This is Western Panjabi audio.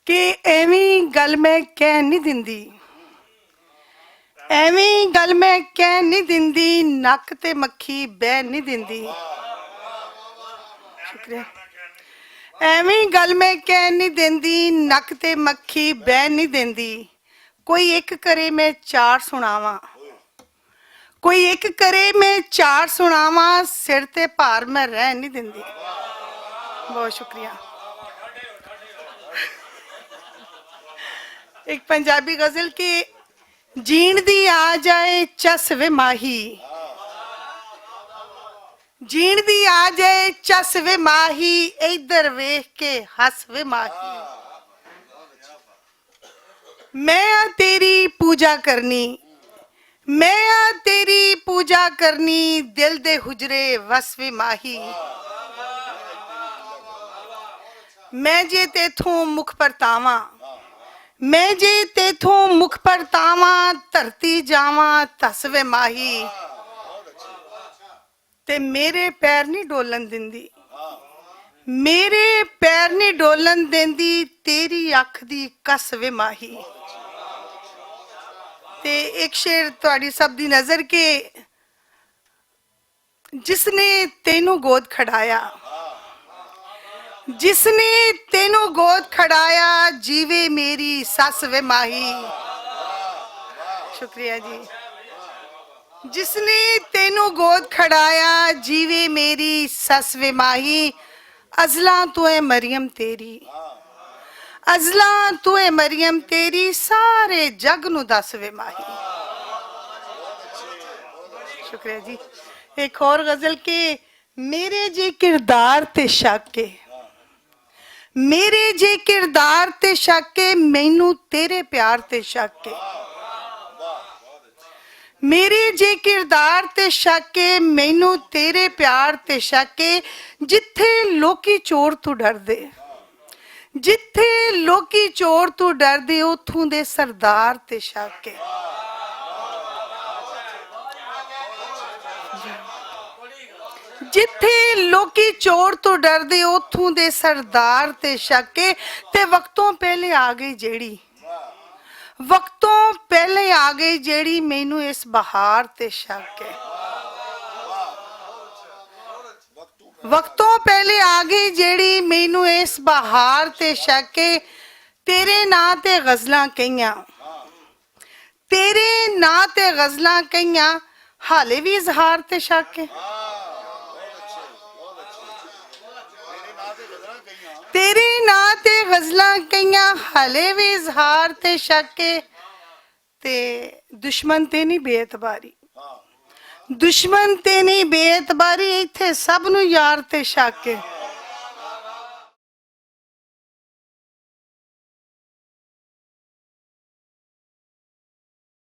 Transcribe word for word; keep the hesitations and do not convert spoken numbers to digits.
کہ ایویں گل میں کہہ نہیں دیندی، ایویں گل میں کہہ نہیں دیندی، نک تے مکھی بہ نہیں دیندی۔ شکریہ۔ ایویں گل میں کہہ نہیں دیندی، نک تے مکھی بہ نہیں دیندی۔ کوئی ایک کرے میں چار سناواں، کوئی ایک کرے میں چار سناواں، سر تے بھار میں رہ نہیں دیندی۔ بہت شکریہ۔ ایک پنجابی غزل کہ جین دی آ جائے چس وے ماہی، جین دی آ جائے چس وے ماہی، ادھر ویکھ کے ہس وے ماہی۔ میں آ تیری پوجا کرنی، میں آ تیری پوجا کرنی، دل دے حجرے وس وے ماہی۔ میں جے تیتھوں مکھ پرتاواں، میں جے تیتھوں مکھ پرتاواں، دھرتی جاواں تس وے ماہی۔ تے میرے پیر نہیں ڈولن دیندی، میرے پیر نہیں ڈولن دیندی، تیری اکھ دی کس وے ماہی۔ تے ایک شعر تہاڈی سب دی نظر کے، جس نے تینوں گود کھڑایا، جس نے تینوں گود کھڑایا، جیوے میری سس وے ماہی۔ شکریہ جی۔ جس نے تینوں گود کھڑایا، جیوے میری سس وے ماہی۔ ازلاں تو اے مریم تیری، ازلاں تو اے مریم تیری، سارے جگ نو دس وے ماہی۔ شکریہ جی۔ ایک اور غزل کہ میرے جے کردار تے شک ہے، میرے جے کردار تے شک ہے، مینوں تیرے پیار تے شک ہے۔ میرے جے کردار تے شک ہے، مینوں تیرے پیار تے شک ہے۔ جتھے لوکی چور تو ڈردے، جتھے لوکی چور تو ڈردے، اتھوں دے سردار تے شک ہے۔ جتھے لوکی چور تو ڈردے، اتھوں دے سردار تے شک ہے۔ تے وقتوں پہلے آ گئی جیڑی، وقتوں پہلے آ گئی جیڑی، مینوں اس بہار تے شک ہے۔ وقتوں پہلے آ گئی جیڑی، مینوں اس بہار تے شک ہے۔ تیرے ناں تے غزلاں کئیاں، تیرے ناں تے غزلاں کئیاں، حالے وی اظہار تے شک ہے۔ تیرے ناں تے غزلاں کئیاں، حالے وی اظہار تے شک ہے۔ تے دشمن تے نہیں بے اعتباری، دشمن تے نہیں بے اعتباری، ایتھے سب نوں یار تے شک ہے۔